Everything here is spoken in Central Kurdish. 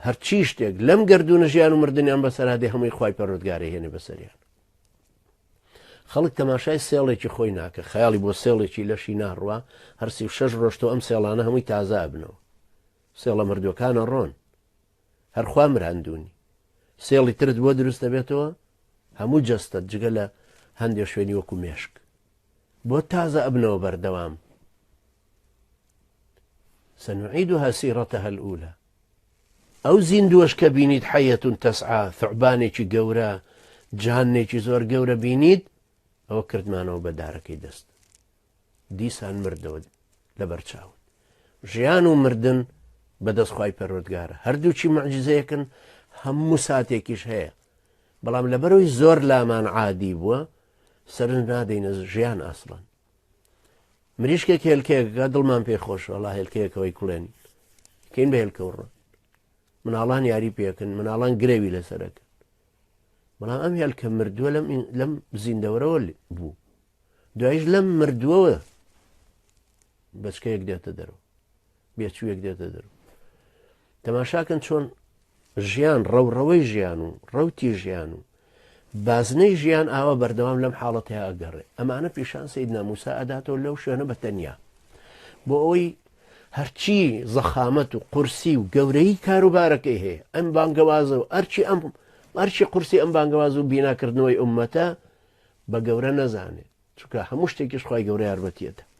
هەرچی شتێک لەم گەردوونە ژیان و مردنیان بەسەرا دێ هەمووی خوای پەروەردگارە هێنێ بەسەریان. خەڵک تەماشای سێڵێکی خۆی ناکە خەیاڵی بۆ سێڵێکی لەشی ناڕوا هەر 36 ڕۆژ تۆ ئەم سێڵانە هەمووی تازە ئەبنەوە سێڵە مردوەکانە ڕۆن هەرخوا مراندونی سێڵی ترت بۆ دروست دەبێتەوە هەموو جەستەت جگە لە هەندێ شوێنی وەکو مێشک بۆ تازە ئەبنەوە بەردەوام سنعيدها سيرتها الأولى ئەو زیندووەش کە بینیت حەیەة تسعی ثعبانێکی گەورە جانێکی زۆر گەورە بینیت ئەوە کردمانەوە بە دارەکەی دەست دیسان مردەوە لەبەر چاوت ژیان و مردن بەدەست خوای پەروەردگارە هەردووکی معجزەیەکن هەموو ساتێکیش هەیە بەڵام لەبەرەوەی زۆر لامان عادی بووە سەرنج نادەینە ژیان ئاسڵان مریشکێک هێلکەیەکەکە دڵمان پێ خۆش وەڵا هێلکەیەکەوەی کوڵێنین کەین بە هێلکە وڕۆ مناڵان یاری پێکن مناڵان گرەوی لەسەرەکەن بەڵام ئەم هێلکە مردووە لەم لەم زیندەوەرەوە بوو دوایش لەم مردووەوە بەچکەیەک دێتە دەرەوە بێچوویەک دێتە دەرەوە تەماشاکەن چۆن ژیان ڕەوڕەوەی ژیان و ڕوتی ژیان و بازنەی ژیان ئاوا بەردەوام لەم حاڵەتەیا ئەگەڕێ ئەمانە پیشان سەیدنا موسا ئەداتەوە لەو شوێنە بە تەنیا بۆ ئەوەی هەرچی زەخامەت و قورسی و گەورەی کاروبارەکەی هەیە ئەم بانگەوازە و ئەرچی ئەم ئەرچی قورسی ئەم بانگەواز و بیناکردنەوەی ئومەتە بە گەورە نەزانێت چونکە هەموو شتێکیش خی گەورە یارمەتیەتە.